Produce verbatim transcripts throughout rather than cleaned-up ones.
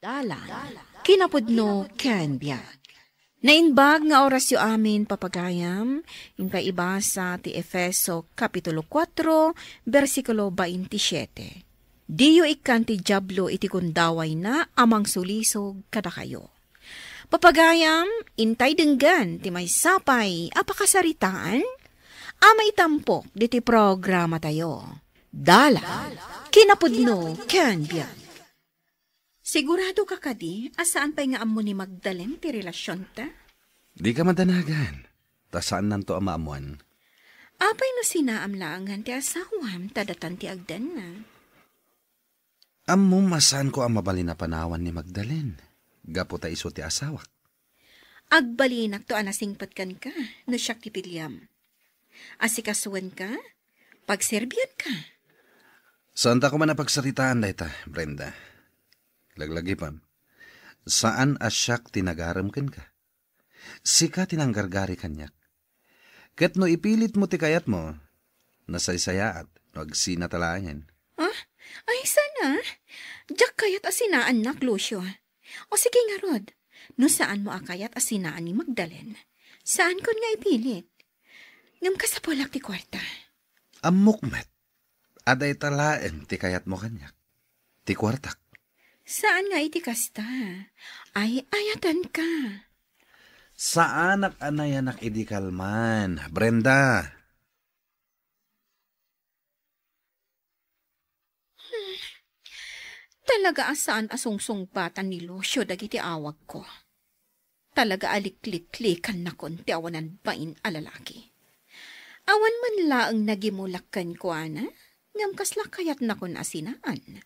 Dalan, kinapudno ken biag. Naimbag nga orasyo amin, papagayam, inka ibasa ti Efeso Kapitulo kuatro, bersikulo baintisiete. Diyo ikkan ti Diablo iti gundawayna a mangsulisog kadakayo. Papagayam, intay denggen ti maysa pay a pakasaritaan a maitampok diti programatayo. Dalan, kinapudno ken biag. Sigurado ka kadi a saan pay nga ammo ni Magdalen ti relasionta? Di ka madanagan, ta saannanto a maammuan. Apay no sinaam laengen ti asawam ta datan ti agdanna? Ammom a saanko a mabalin a panawan ni Magdalen, gapu ta isu ti asawak. Agbalinakto a nasingpet kenka no siak ti piliam. Asikasoenka, pagserbianka. Saanta koma a pagsaritaan dayta, Brenda. Laglagipem, saan a siak ti nagarem kenka. Sika ti nanggargari kaniak. Ket no ipilitmo ti kayatmo, nasaysayaat no agsinata laengen. Ah? Ay, saan a? Diak kayat a sinaannak, Lucio. O sige ngarud, no saanmo a kayat a sinaan ni Magdalen, saankon nga ipilit. Ngem kasapulak ti kuarta. Ammok met a dayta laeng ti kayatmo kaniak, ti kuartak. Saan nga iti kasta. Ay, ayatenka. Saanak a nayanak idi kalman, Brenda. Talaga a saan a sungsungbatan ni Lucio dagiti awagko. Talaga a likliklikankon ti awanan bain a lalaki. Awan man laeng nagimulak kenkuana, ngem kasla kayatnakon a sinaan.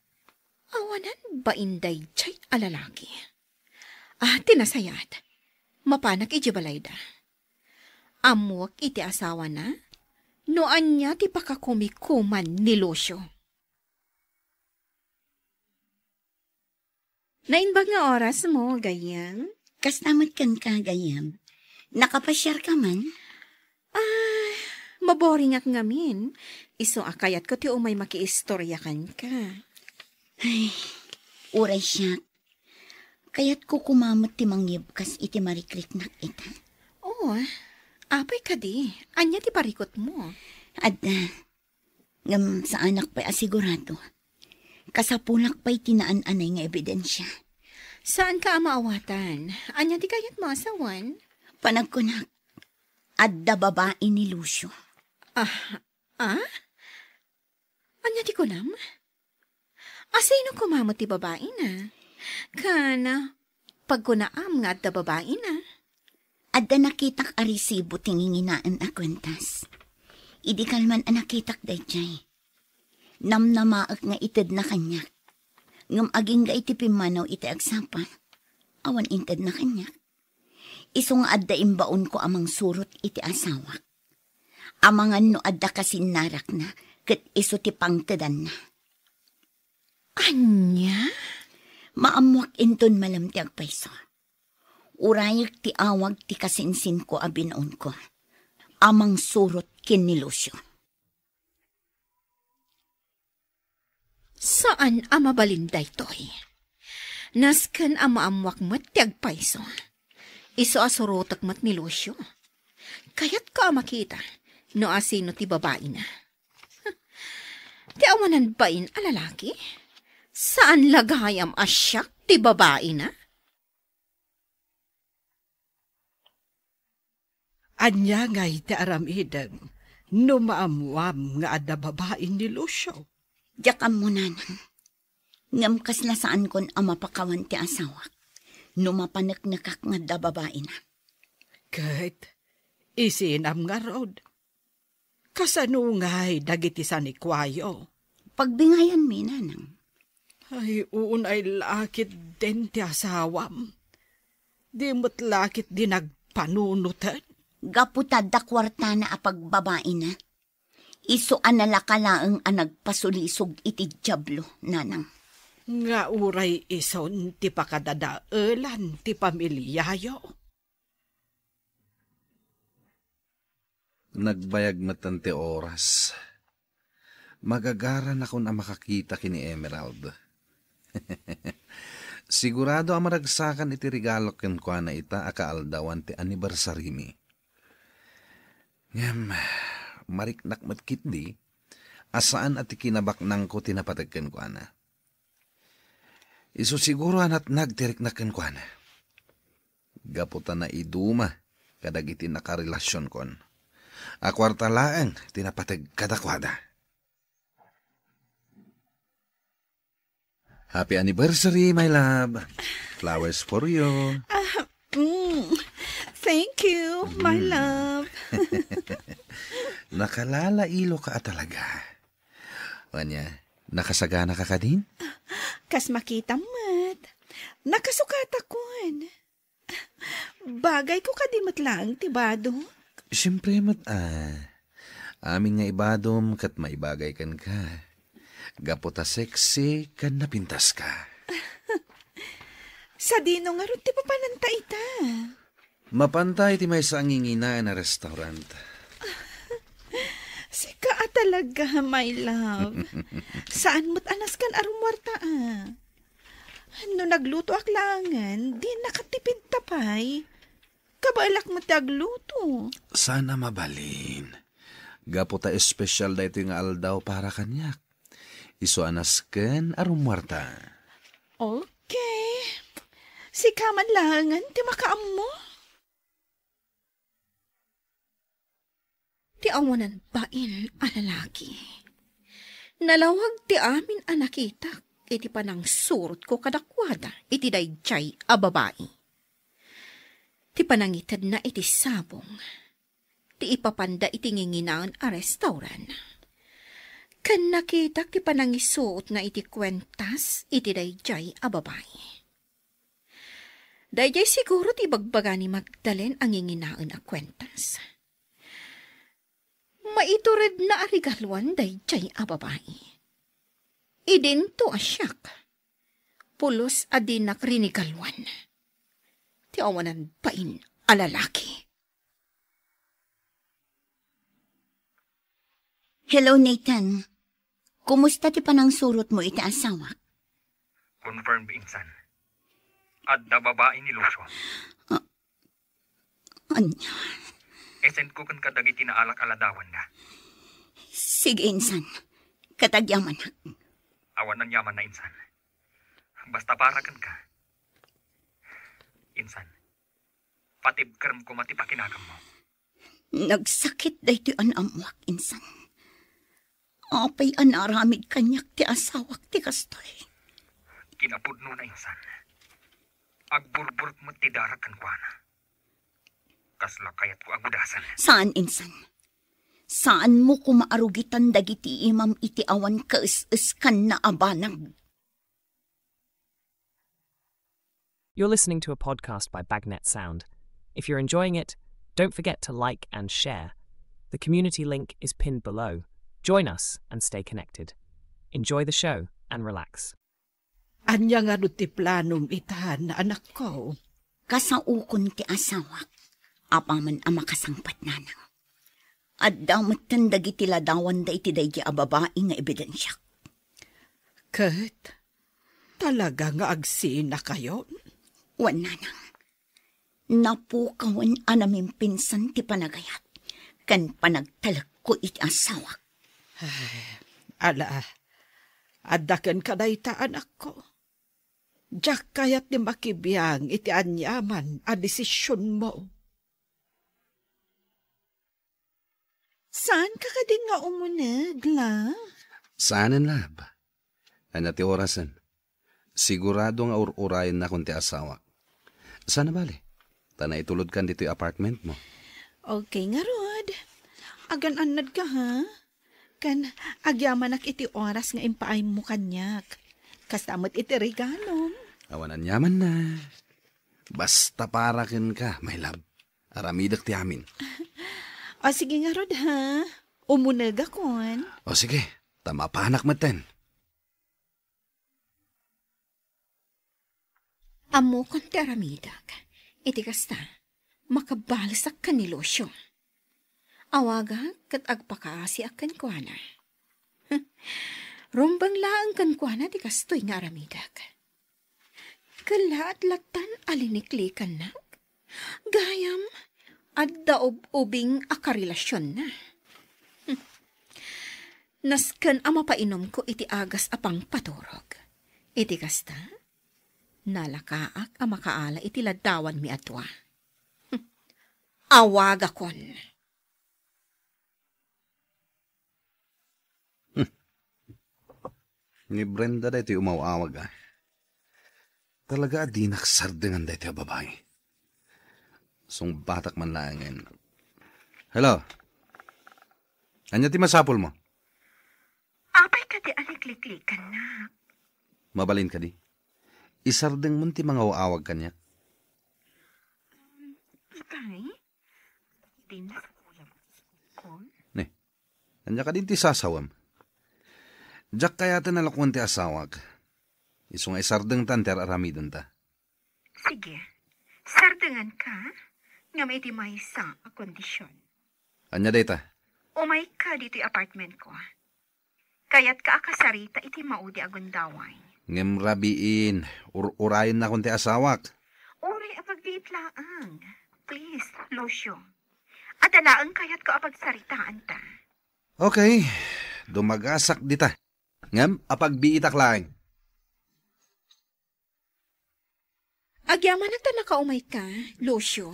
Awanan bain daydiay a lalaki. Ah, ti nasayaat, mapanak idiay balayda. Ammuek iti asawana, no ania ti pakakumikuman ni Lucio. Naimbag nga orasmo, gayyem? Kasta met kenka, gayyem. Nakapasiarka man? Ah, maboringak ngamin. Isu a kayatko ti umay makiistoria kenka. Ay, uray siak. Kayatko koma met ti mangyebkas iti marikriknak ita. Oo, apay kadi? Ania ti parikutmo? Adda. Ngem saanak pay a sigurado. Kasapulak pay ti naan-anay nga ebidensia. Saanka a maawatan? Ania ti kayatmo a sawen? Panagkunak, adda babai ni Lucio. Ah, ah? Ania ti kunam? Asino koma met ti babaina? Ken pagkunaam nga adda babaina? Adda nakitak a resibo ti nginginaen a kuentas. Idi kalman a nakitak daydiay, namnamaek nga itedna kaniak. Ngem agingga iti pimmanaw iti agsapa, awan intedna kaniak. Isu nga adda imbaonko a mangsurot iti asawak. Amangan no adda kasinnarakna ket isu ti pangtedanna. Ania? Maammoak inton malem ti agpayso. Urayek ti awag ti kasinsinko a binaonko a mangsurot ken ni Lucio. Saan a mabalin daytoy. Nasken a maammoak met ti agpayso. Isu a surotek met ni Lucio. Kayatko a makita no asino ti babaina. Ti awanan bain a lalaki? Saan la gayam a siak ti babaina? Ania ngay ti aramidem no maammuam nga adda babai ni Lucio? Diak ammo, nanang. Ngem kasla saankon a mapakawan ti asawak no mapaneknekak nga adda babaina. Ket isinam ngarud, kasano ngay dagiti sanikuayo? Pagbingayanmi, nanang. Ay, unay la ketdin ti asawam. Di met la ketdi nagpanunoten. Gapu ta adda kuartana a pagbabaina. Isu a nalaka laeng a nagpasulisog iti Diablo, nanang. Nga uray isun ti pakadadaelan ti pamiliayo. Nagbayag metten ti oras. Magagaranakon a makakita ken ni Emerald. Sigurado a maragsakan iti regalok kenkuana ita a kaaldawan ti annibersarimi. Ngem, mariknak met ketdi a saan a ti kinabaknangko ti napateg kenkuana. Isu siguro a natnag ti riknak kenkuana. Gapu ta naiduma kadagiti nakarelasionkon a kuarta laeng ti napateg kadakuada. Happy anniversary, my love. Flowers for you. Ah, mm, thank you, my Mm. love. Nakalalailo ka a talaga. Ania, nakasagana ka kadin? Kas makitam met. Nakasukatakon. Bagayko kadi met laeng ti bado? Siempre met, ah. Amin nga ibadom ket maibagay kenka. Gapu ta sexy ken napintas ka. Sadino ngarud ti papananta ita? Mapanta iti maysa a nginginaen a restaurant. Sika a talaga, my love. Saan met a nasken a rummuarta, a? No naglutoak laengen, di nakatipidta pay. Kabaelak met ti agluto. Saan a mabalin. Gapu ta espesyal daytoy nga aldaw para kaniak. Isu a nasken a rummuarta. Okay. Sika man laengen ti makaammo. Ti awanan bain a lalaki. Nalawag ti amin a nakitak iti panangsurotko kadakuada iti daydiay a babai. Ti panangitedna iti sabong, ti ipapanda iti nginginaen a restaurant, ken nakitak ti panangisuotna iti kuentas iti daydiay a babai. Daydiay siguro ti ibagbaga ni Magdalen a nginginaen a kuentas. Maituredna a regaluan daydiay a babai. Idinto a siak, pulos a dinak rinigaluan. Ti awanan bain a lalaki. Hello, Nathan. Kumusta ti panangsurotmo iti asawak? Confirmed, insan. Adda babai ni Lucio. Ah, ania? Isendko kenka dagiti naalak a ladawanna. Sige, insan. Ket agyamanak. Awan aniamanna, insan. Basta para kenka. Insan, patibkerem koma ti pakinagammo. Nagsakit daytoy a naammoak, insan. Apay a naaramid kaniak ti asawak ti kastoy? Kinapudnona, insan. Agburburek met ti darak kenkuana. Kasla kayatko a gudasen. Saan, insan. Saanmo koma a rugitan dagiti imam iti awan kaes-eskanna a banag. You're listening to a podcast by Bagnet Sound. If you're enjoying it, don't forget to like and share. The community link is pinned below. Join us and stay connected. Enjoy the show and relax. Ania ngarud ti planom itan, anakko? Kasaokon ti asawak, apaman a makasangpet, nanang. Adda metten dagiti ladawanda iti daydi a babai nga ebidensiak. Ket, talaga nga agsinakayon? Wen, nanang. Napukawen a namimpinsan ti panagayat ken panagtalekko iti asawak. Ay, ala, adda kenka dayta, anakko. Diak kayat ti makibiang iti aniaman a desisionmo. Saanka kadin nga umuneg, la? Saanen, love. Ania ti orasen? Sigurado nga ur-urayennakon ti asawak. Saan a bale, ta naitulodkan ditoy apartmentmo. Okay ngarud. Agan-annadka, ha? Ken agyamanak iti oras nga impaaymo kaniak. Kasta met iti regalom. Awan aniamanna. Basta para kenka, my love. Aramidek ti amin. O, sige ngarud, ha? Umunegakon. O, sige. Ta mapanak metten. Ammokon ti aramidek. Iti kasta, makabalesak ken ni Lucio. Awagak ket agpakaasiak kenkuana. Rumbeng laeng kenkuana ti kastoy nga aramidek. Kellaat lattan a liniklikannak. Gayam, adda ub-ubing a karelasionna. Hmm. Nasken a mapainumko iti agas a pangpaturog. Iti kasta, nalakaak a makaala iti laddawanmi a dua. Hmm. Awagakon. Hmm. Ni Brenda daytoy umaw-awag, a. Talaga a dinak sardengan daytoy a babai. Sungbatak man laengen. Hello? Ania ti masapulmo? Apay kadi a likliklikannak? Mabalin kadi? Isardengmon ti mangaw-awag kaniak. Itay? Din sa kuya mo. Kon? Ne, ania kadin ti sasawem? Diak kayaten a lakuan ti asawak. Isu nga isardengtan ti ar-aramidenta. Sige, sardenganka, ngem iti maysa a kondision. Ania dayta? Umayka ditoy apartment ko. Kayatka a kasarita iti maudi a gundaway. Ngem rabiin, ur-urayennakon ti asawak. Uray a pagbiit laeng. Please, Lucio. Adda laeng kayatko a pagsaritaanta. Okay, dumagasak dita. Ngem apagbiitak laeng. Agyamanak ta nakaumayka, Lucio.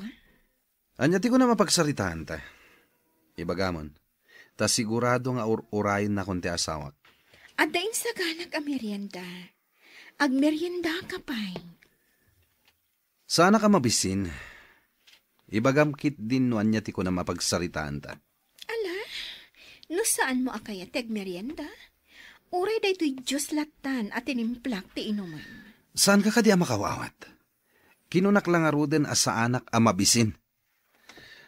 Ania ti kunam a pagsaritaanta? Ibagamon, ta sigurado nga ur-urayennakon ti asawak. Adda insaganak a merienda. Agmeriendaka pay. Saanak a mabisin. Ibagam ketdin no ania ti kunam a pagsaritaanta. Ala, no saanmo a kayat ti agmerienda, uray daytoy juice lattan a tinimplak ti inumem. Saanka kadi a makaw-awat? Kinunak la ngaruden a saanak a mabisin.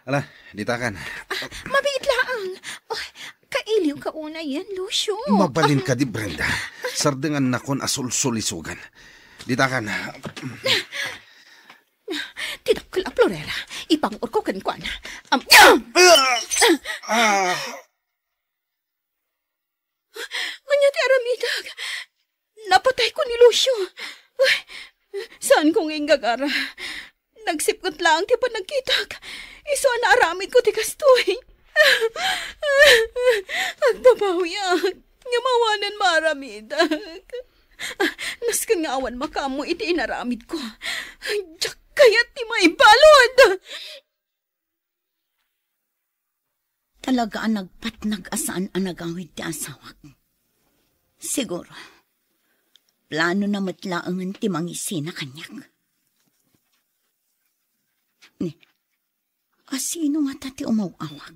Ala, ditakan. Ah, mabiit laeng. Oh, kailiwka unay, Lucio. Mabalin kadi, Brenda. Sardengannakon a sulsulisugan. Ditakan. Ti dakkel a florera, ipanguko kenkuana. Am-, ah! Ah! Ania ti aramidak? Napatayko ni Lucio. Ay, saanko nga inggagara. Nagsipnget laeng ti panagkitak. Isu a naaramidko ti kastoy. Agbabawiak, ngem awanen maaramidak. Nasken nga awan makaammo iti inaramidko. Diak kayat ti maibalud. Talaga a nagpatnag a saan a nagawid ti asawak. Siguro, planona met laengen ti mangisina kaniak. Ni, asino ngata ti umaw-awag?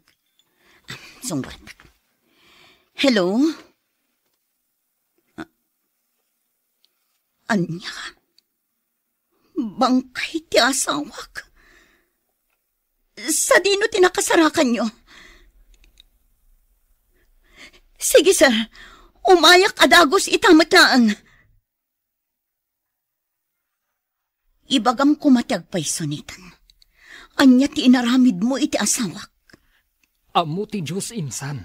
Ah, sungbatak. Hello? Ah, ania? Bangkay ti asawak? Sadino ti nakasarakanyo? Sige, sir. Umayak a dagus ita met laeng. Ibagam koma ti agpayso, Nathan. Ania ti inaramidmo iti asawak? Ammo ti Dios, insan.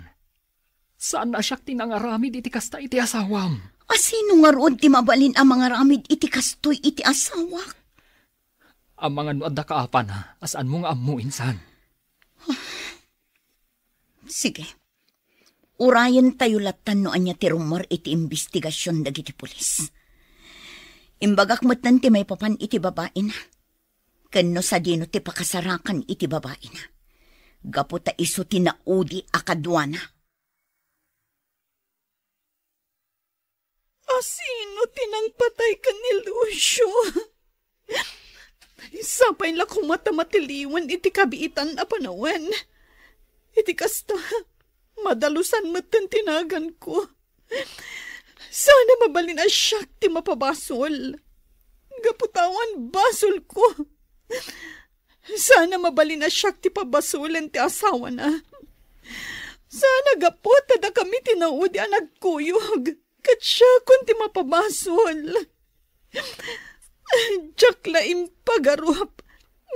Saan a siak ti nangaramid iti kasta iti asawam. Asino ngarud ti mabalin a mangaramid iti kastoy iti asawak? Amangan no adda kaapana a saanmo nga ammo, insan. Sige. Urayentayo lattan no ania ti rummuar iti imbestigasion dagiti pulis. Imbagak metten ti maipapan iti babaina. Ken no sadino ti pakasarakan iti babaina. Gapu ta isu ti naudi a kaduana. Asino ti nangpatay ken ni Lucio? Sapay la koma ta matiliwen iti kabiitan a panawen. Iti kasta, madalusan metten ti naganko. Saan a mabalin a siak ti mapabasol. Gapu ta awan basolko. Saan a mabalin a siak ti pabasolen ti asawana. Saan a gapu ta dakami ti naudi a nagkuyog, ket siakon ti mapabasol. Diak la impagarup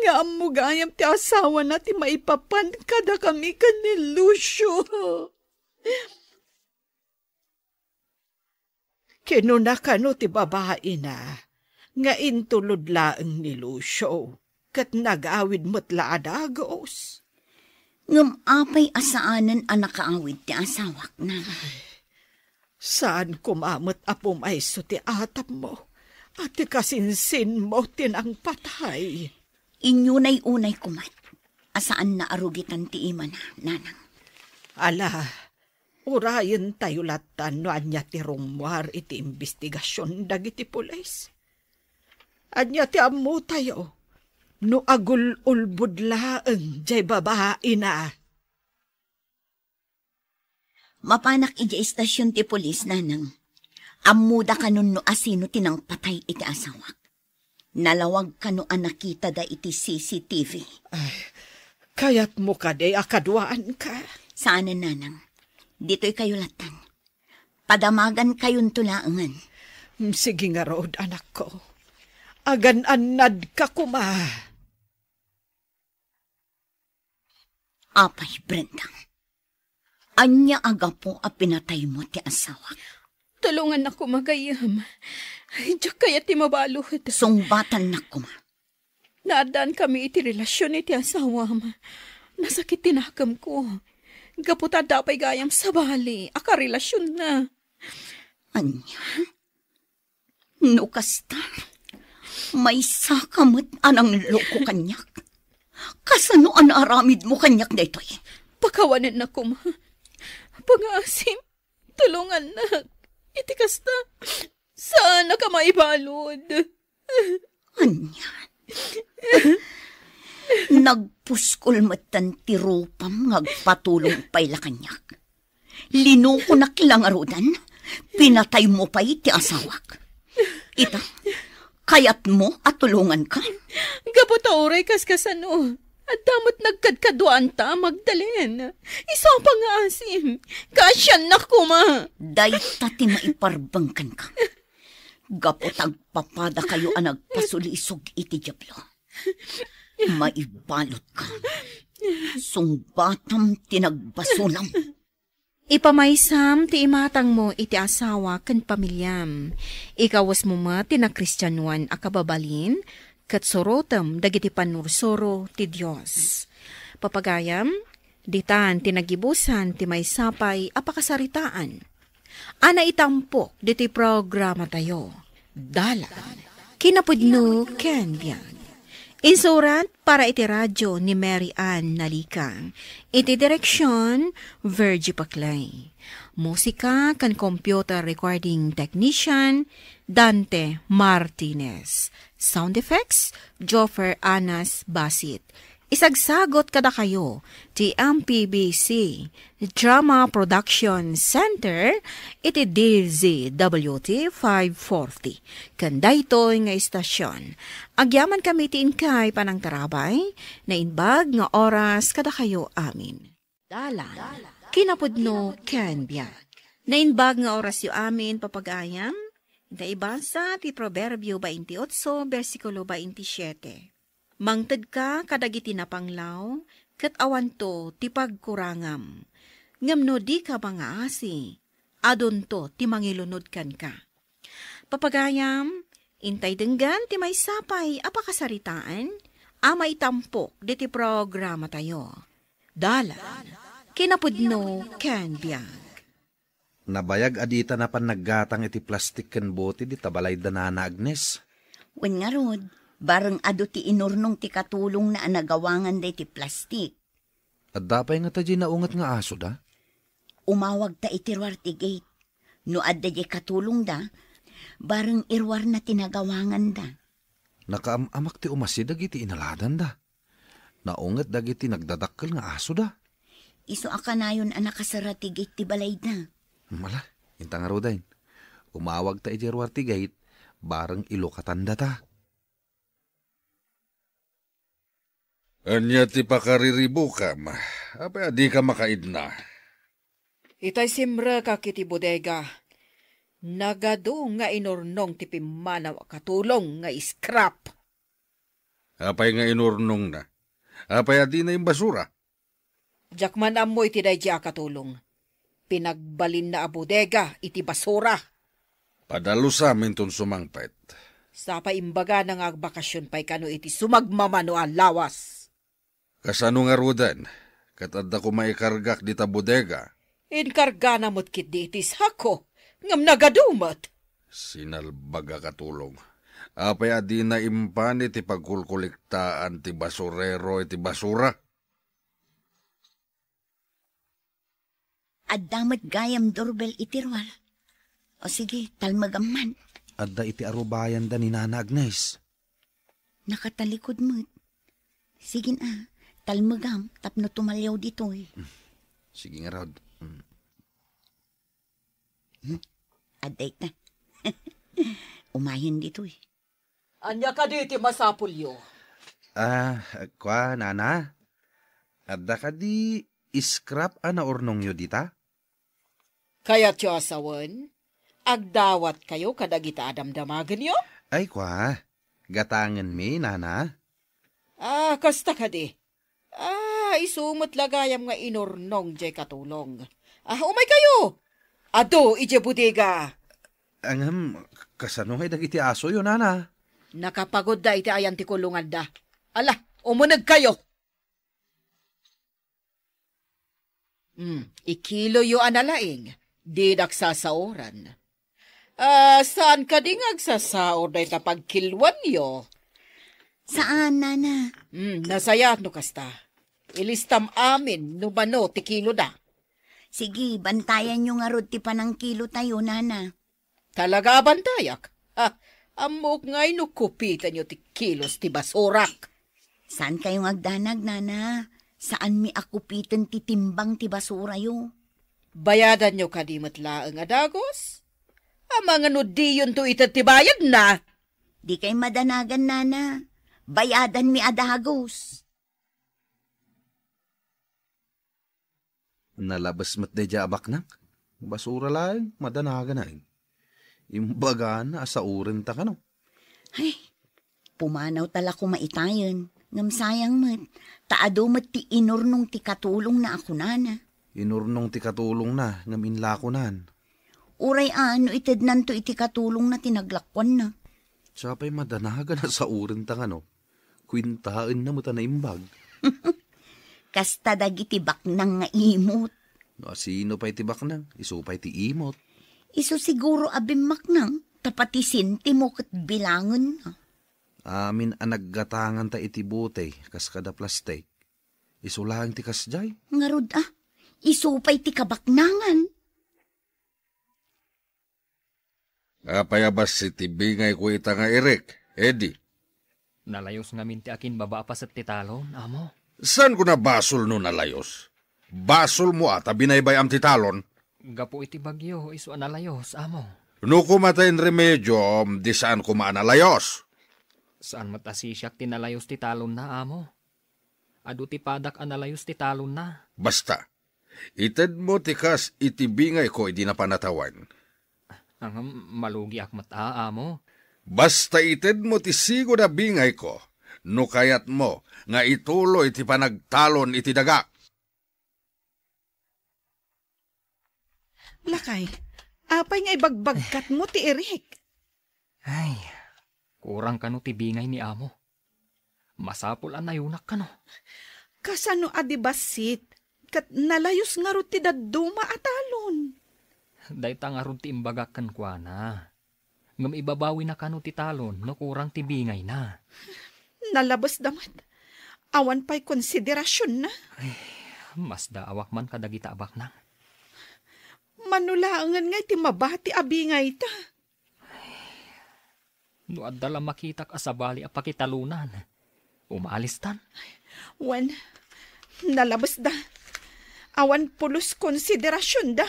nga ammo gayam ti asawana ti maipapan kadakami ken ni Lucio. Kinuna kano ti babaina, nga intulod laeng ni Lucio, ket nagawid met la a dagus. Ngem apay a saanen a nakaawid ti asawak, Nanang? Saan koma met a pumayso ti atapmo, a ti kasinsinmo ti nangpatay. Inyunay-unay koma a saanna a rugitan ti imana, Nanang. Ala, urayentayo lattan no ania ti rummuar iti imbestigasion dagiti pulis. Ania ti ammotayo no agul-ulbod laeng jay babaina? Mapanak idiay estasion ti pulis, Nanang. Ammoda kanon no asino ti nangpatay iti asawak. Nalawag kano a nakitada iti C C T V. Ay, kayatmo kadi a kaduaanka? Saanen, Nanang. Ditoy kayo lattan. Padamagan kayonto laengen. Mm, sige ngarud, anakko. Agan-annadka koma. Apay, Brenda? Ania a gapu a pinataymo ti asawak? Tulongannak koma, gayyem. Diak kayat ti mabalud. Sungbatannak koma. Naaddankami iti relasion iti asawam. Nasakit ti nakemko. Gapu ta adda pay gayam sabali a karelasionna. Ania? No kasta, maysaka met a nangloko kaniak. Kasano a naaramidmo kaniak daytoy? Pakawanennak koma. Pangaasim, tulongannak. Iti kasta, saanak a maibalud. Ania? Nagpuskol metten ti rupam nga agpatulong pay la kaniak. Linokonak la ngaruden, pinataymo pay ti asawak. Ita, kayatmo a tulonganka? Gapu ta uray kaskasano, adda met nagkadkaduaanta, Magdalen. Isu a pangaasim, kaasiannak koma. Dayta ti maiparbeng kenka. Gapu ta agpapadakayo a nagpasulisog iti Diablo. Maibalutka. Sungbatam ti nagbasolam. Ipamaysam ti imatangmo iti asawa ken pamiliam. Ikawesmo met ti nakristianoan a kababalin, ket surotem dagiti pannursuro ti Dios. Papagayam, ditan ti nagibusan ti maysa pay a pakasaritaan a naitampok ditoy programatayo, Dalan, Kinapudno ken Biag. Insurat para iti radio ni Mary Ann Nalica. Iti direksion, Virgie Paclay. Musika ken computer recording technician, Dante Martinez. Sound effects, Joffer Anas Basit. Isagsagot kadakayo ti M P B C Drama Production Center iti D Z W T five forty. Ken daytoy nga istasyon, agyamankami ti inkay panangtarabay, naimbag nga oras kadakayo amin. Dalan, kinapudno ken biag. Naimbag nga orasyo amin, papagayam, ta ibasa ti Proverbio twenty-eight, bersikulo twenty-seven. Mangtedka kadagiti napanglaw, ket awanto ti pagkurangam. Ngem no dika mangaasi, adunto ti mangilunod kenka. Papagayam, intay denggen ti maysa pay a pakasaritaan a maitampok diti programatayo. Dalan, kinapudno ken biag. Nabayag a dita napan naggatang iti plastik ken bote dita balayda, Nana Agnes. Wen ngarud, bareng adu ti inurnong ti katulongna a nagawanganda iti plastik. Adda pay ngata diay naunget nga asoda? Umawagta iti ruar ti gate. No adda diay katulongda, bareng iruarna ti nagawanganda. Nakaam-amak ti umasi dagiti inaladanda. Naunget dagiti nagdadakkel nga asoda. Isu a kanayon a nakasara ti gate ti balayda. Mala, inta ngaruden. Umawagta idiay ruar ti gate, bareng ilukatandata. Ania ti pakariribukam? Apay a dika makaidna? Itay simrekak iti bodega, nagadu nga inurnong ti pimmanaw a katulong nga scrap. Apay nga inurnongna? Apay a dina imbasura? Diak man ammo iti daydi a katulong. Pinagbalinna a bodega iti basura. Padalusam inton sumangpet. Sapay imbagana nga agbakasion pay kano iti sumagmamano a lawas. Kasano ngaruden? Ket adda koma ikargak dita bodega. Inkargana met ketdi iti sako, ngem nagadu met. Sinalbag a katulong. Apay a dina impan iti pagkulkuliktaan ti basurero iti basura? Adda met gayam doorbell iti ruar. O sige, talmegam man. Adda iti arubayanda ni Nana Agnes. Nakatalikod met. Sige na, talmegam tapno tumaliaw ditoy. Sige ngarud. Mm. Hmm? Adda ita. Umayen ditoy. Ania kadi ti masapulyo? Ah, kua, Nana? Adda kadi scrap a naurnongyo dita? Kayatyo a sawen? Agdawatkayo kadagita a damdamagenyo? Ay, kua. Gatangenmi, Nana. Ah, kasta kadi. Ah, isu met la gayam nga inurnong jay katulong. Ah, umaykayo! Adu idiay bodega! Ngem, kasano ngay dagiti asoyo, Nana? Nakapagudda iti ayan ti kulonganda. Ala, umunegkayo! Hmm, ikiloyo a nalaing, didak sasaoran. Ah, saan kadi nga agsasaor dayta pagkiloanyo? Saan, Nana. Hmm, nasayaat no kasta. Ilistam amin no mano ti kiloda. Sige, bantayanyo ngarud ti panangkilotayo, Nana. Talaga a bantayak? Ha, ammok ngay no kupitenyo ti kilos ti basurak. Saan kayo nga agdanag, Nana? Saanmi a kupiten ti timbang ti basurayo. Bayadanyo kadi met laeng a dagus? Amangan no diyonto ited ti bayadna? Di kay madanagan, Nana. Bayadanmi a dagus. Nalabes met daydiay a baknang. Basura laeng, madanagan ay. Imbagana a saurenta kano. Ay, pumanawta la koma itayen. Ngem sayang met, ta adu met ti inurnong ti katulongna a kunana. Inurnong ti katulongna, ngem inlakonan. Uray a no itednanto iti katulongna ti naglakuanna. Sapay madanagan a saurenta kano. Kuentaenna met a naimbag. Kasta dagiti baknang nga imot. No asino pay ti baknang, isu pay ti imot. Isu siguro a bimmaknang, ta pati sentimo ket bilangenna. Amin a naggatanganta iti bote, kas kada plastik. Isu laeng ti kasdiay. Ngarud a, isu pay ti kabaknangan. Apay a bassit ti bingayko ita nga irek, Eddie? Nalayos ngamin ti akinbaba a paset ti talon, amo. Saanko a basol no nalayos? Basolmo a ta binaybay-am ti talon. Gapu iti bagyo, isu a nalayos, amo. No kumaten remedio, di saan koma a nalayos. Saan met a sisiak ti nalayos ti talonna, amo. Adu ti padak a nalayos ti talonna. Basta, itedmo ti kas iti bingayko idi napan a tawen. Ngem malugiak met a, amo. Basta itedmo ti sigud a bingayko, no kayatmo nga ituloy ti panagtalon iti daga. Lakay, apay nga ibagbagkatmo ti irik? Ay, kurang kano ti bingay ni amo. Masapul a nayunak kano. Kasano a di bassit, ket nalayos ngarud ti dadduma a talon? Dayta ngarud ti imbagak kenkuana. Ngem ibabawina kano ti talon no kurang ti bingayna. Nalabesda met. Awan pay konsiderasionna. Ay, masdaawak man kadagita a baknang. Mano laengen ngay ti mabati a bingayta? No adda la makitak a sabali a pakitalonan, umalistan. Wen, nalabesda. Awan pulos konsiderasionda.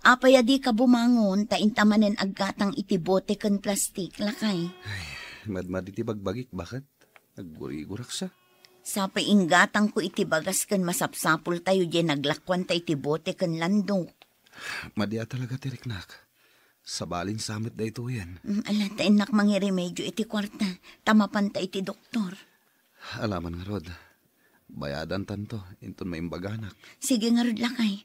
Apay a dika bumangon ta inta manen aggatang iti bote ken plastik, lakay? Ay, madmadi ti bagbagik, baket. Naggurigurak sa. Sapay inggatangko iti bagas ken masapsapultayo diay naglakuanta iti bote ken landok. Madi a talaga ti riknak. Sabalin sa met daytoyen. Mm, ala, ta innak mangiremedio iti kuarta, ta mapanta iti doktor. Alaman ngarud, bayadantanto, inton maimbaganak. Sige ngarud, lakay.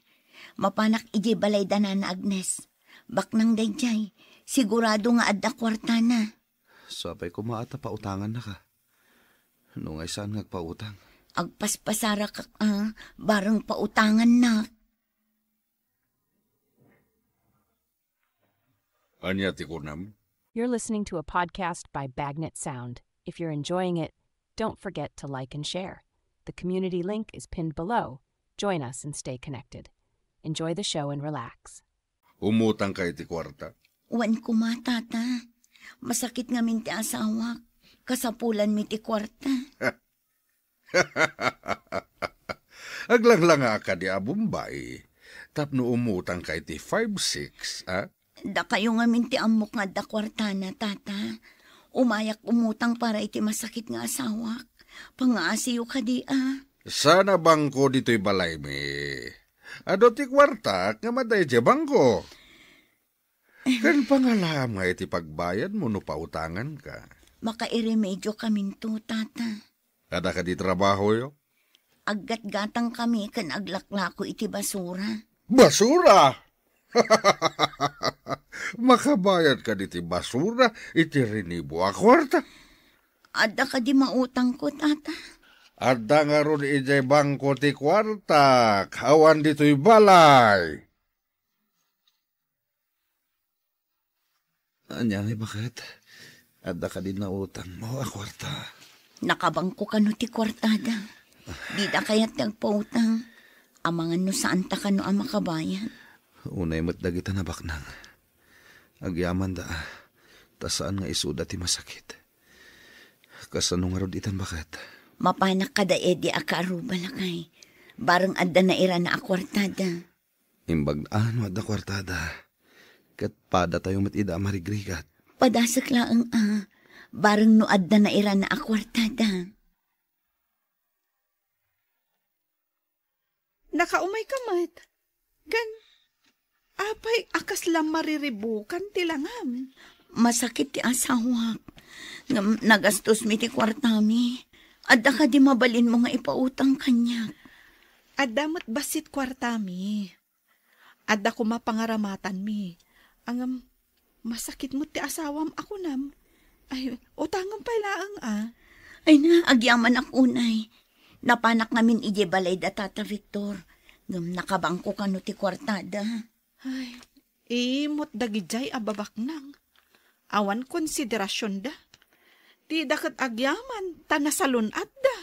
Mapanak idiay balay da Nana Agnes. Baknang daydiay, sigurado nga adda kuartana. Sapay koma a ta pautangannaka. No nga saan nga agpautang. Agpaspasarakak a, bareng pautangannak. Ania ti kunam? You're listening to a podcast by Bagnet Sound. If you're enjoying it, don't forget to like and share. The community link is pinned below. Join us and stay connected. Enjoy the show and relax. Umutangka iti kuarta? Wen koma, Tata. Masakit ngamin ti asawak. Kasapulanmi ti kuarta. Aglanglanga kadi a Bombay tapno umutangka iti five six, a? Dakayo ngamin ti ammok nga adda kuartana, Tata. Umayak umutang para iti masakit nga asawak. Pangaasiyo kadi a? Saan a bangko ditoy balaymi. Adu ti kuartak nga madda idiay bangko. Ken pangalaam nga iti pagbayadmo no pautanganka. Makairemedio kaminto, Tata. Adda kadi trabahoyo? Aggatgatang kami ken aglaklako iti basura. Basura? Makabayad kadi ti basura iti rinibo a kuarta? Adda kadi mautangko, Tata? Adda ngarud idiay bangko ti kuartak, awan ditoy balay. Ania ngay baket? Adda kadi nautangmo a kuarta? Nakabangko kano ti kuartada. Dida kayat ti agpautang. Amangan no saanta kano a makabayad. Unay met dagita nabaknang. Agyamanda, ta saan nga isuda ti masakit. Kasano ngarud itan baket? Mapanak kada Eddie a kaaruba, lakay. Bareng adda nairana a kuartada. Imbag no adda kuartada, ket padatayo met ida a marigrigat. Padasek laeng a, bareng no adda nairana a kuartada. Nakaumayka met. Ken, apay a kasla mariribukan ti langam? Masakit ti asawak. Ngem nagastosmi ti kuartami. Adda kadi mabalinmo nga ipautang kaniak? Adda met bassit kuartami. Adda koma pangaramatanmi. Ngem, masakit met ti asawam a kunam. Ay, utangem pay laeng a. Ay na, agyamanak unay. Napanak ngamin idiay balay da Tata Victor. Ngem nakabangko kano ti kuartada. Ay, imot dagidiay a babaknang. Awan konsiderasionda. Ti da ket agyaman, ta nasalun-atda.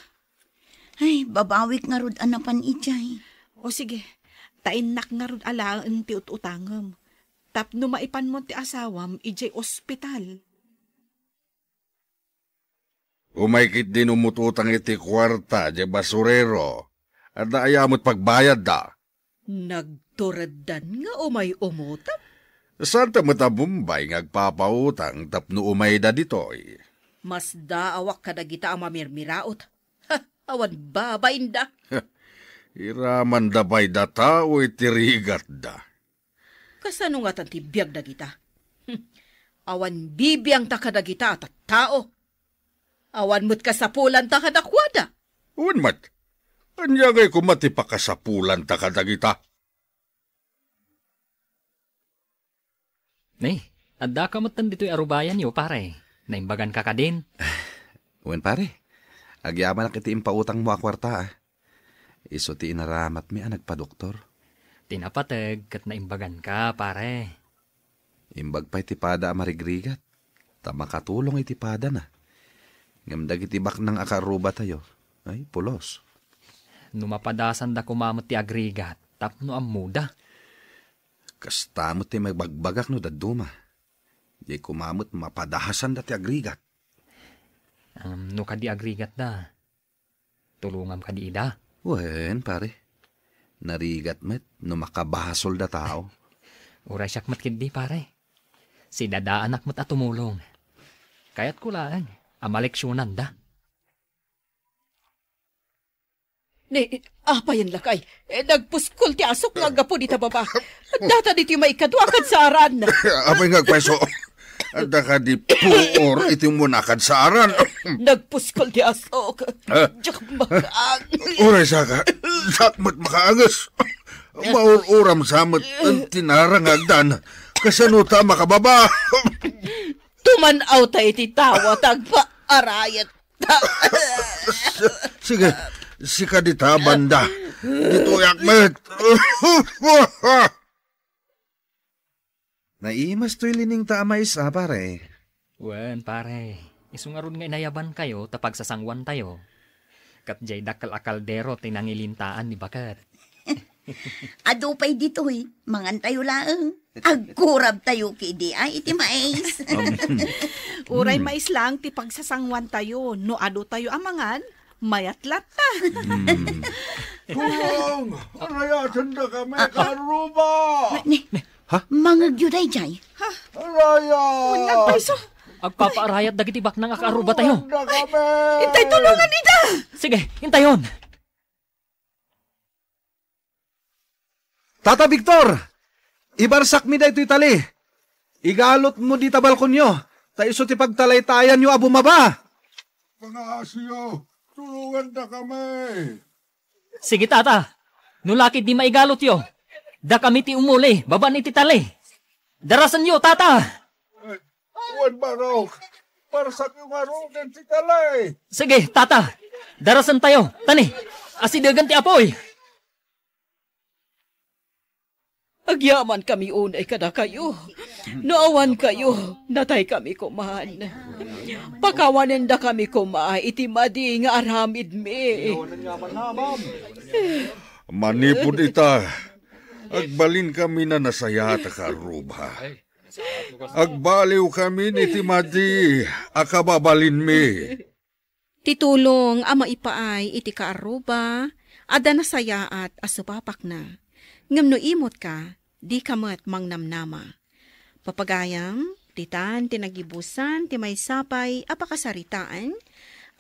Ay, babawik ngarud a napan idiay. O sige, ta innak ngarud a laeng ti ut-utangem. Tapno maipanmo ti asawam idiay ospital. Umay ketdin umututang iti kuarta diay basurero. Adda aya met pagbayadda? Nagtureddan nga umay umutang? Saanta met a Bombay nga agpapautang tapno umayda ditoy? Masdaawak kadagita a mamirmiraot. Ha, awan babainda. Iramanda pay da tao iti rigatda. Kasano ngatan ti biag dagita? Hmm. Awan bibiangta kadagita a tattao. Awan met kasapulanta kadakuada. Wen met, ania ngay koma ti pakasapulanta kadagita? Ni, addaka metten ditoy arubayanyo, pare. Naimbaganka kadin? Wen, pare. Agyamanak iti impautangmo a kuarta, a. Isu ti inaramatmi a nagpadoktor. Ti napateg ket naimbaganka, pare. Imbag pay ti pada a marigrigat, ta makatulong iti padana. Ngem dagiti baknang a kaarrubatayo, ay, pulos. No mapadasanda koma met ti agrigat tapno ammoda. Kasta met ti maibagbagak no dadduma. Di koma met mapadahasanda ti agrigat. Am, no kadi agrigatda, tulongam kadi ida? Wen, pare. Narigat met no makabasolda tao. Uray siak met ketdi, pare. Sidadaanak met a tumulong. Kayatko laeng a maleksionanda. Ni, apayen lakay, eh, nagpuskol ti asok nga aggapu dita baba. Data ditoy maikadua a kadsaaran. Apay nga agpayso? Adda kadi puor iti umuna a kadsaaran. Nagpuskol ti asok. Ah. Diak makaangis. Uray saka, siak met makaangis. Maur-uram sa met ti narangagdan. Kasano ta makababa? Tuman-aw ta iti tawa ta agpaarayat ta. Sige, sika dita, banda. Ditoyak met. Naimas toy liningta a mais, a, pare. Wen, pare. Isu ngarud nga inayabankayo ta pagsasanguantayo. Ket diay dakkel a kaldero ti nangilintaan ni baket. Adu pay ditoy, mangantayo laeng. Agkurabtayo kidi ay iti mais. Uray mais laeng ti pagsasanguantayo, no adu tayo a mangan, mayat latta. Hmm. Tulong! Arayaten da kami, karuba! Ne, Ha? Mangegyo dayjay. Arayat! Agpapaarayat dagiti baknang a kaarruba tayo. Tulong da kami! Intay tulongan ida! Sige, intayon. Tata Victor, ibarsakmi daytoy tali. Igalutmo dita balkonyo, ta isu ti pagtalaytayanyo a bumaba. Pangaasiyo, tulongan da kami. Sige, tata. No lakid di maigalutyo, dakami ti umuli babaen iti tali. Darasenyo, tata! Wen, barok, parsakyo ngaruden ti tali. Sige, tata. Darasentayo. Tani, asidegen ti apuy. Agyamankami unay kadakayo. No awan kayo, nataykami koman. Pakawanendakami koma iti madi nga aramidmi. Manipud ita, agbalinkami a nasayaat a kaarruba. Agbaliwkami iti madi a kababalinmi. Ti tulong a maipaay iti kaarruba, adda nasayaat a supapakna. Ngem no imutka, dika met mangnamnama. Papagayam, ditan ti nagibusan ti maysa pay a pakasaritaan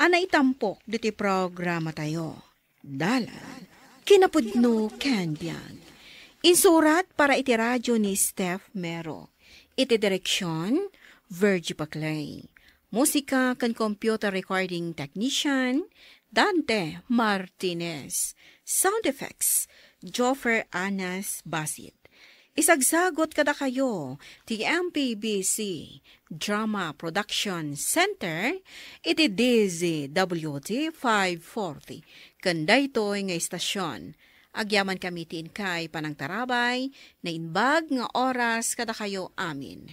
a naitampok ditoy programatayo. Dalan, kinapudno ken biag. Insurat para iti radio ni Steph Mero. Iti direksion, Virgie Paclay. Musika ken computer recording technician, Dante Martinez. Sound effects, Joffer Anas Basit. Isagsagot kadakayo ti M P B C Drama Production Center iti D Z W T five forty ken daytoy nga istasyon. Agyamankami ti inkay panangtarabay, naimbag nga oras kadakayo amin.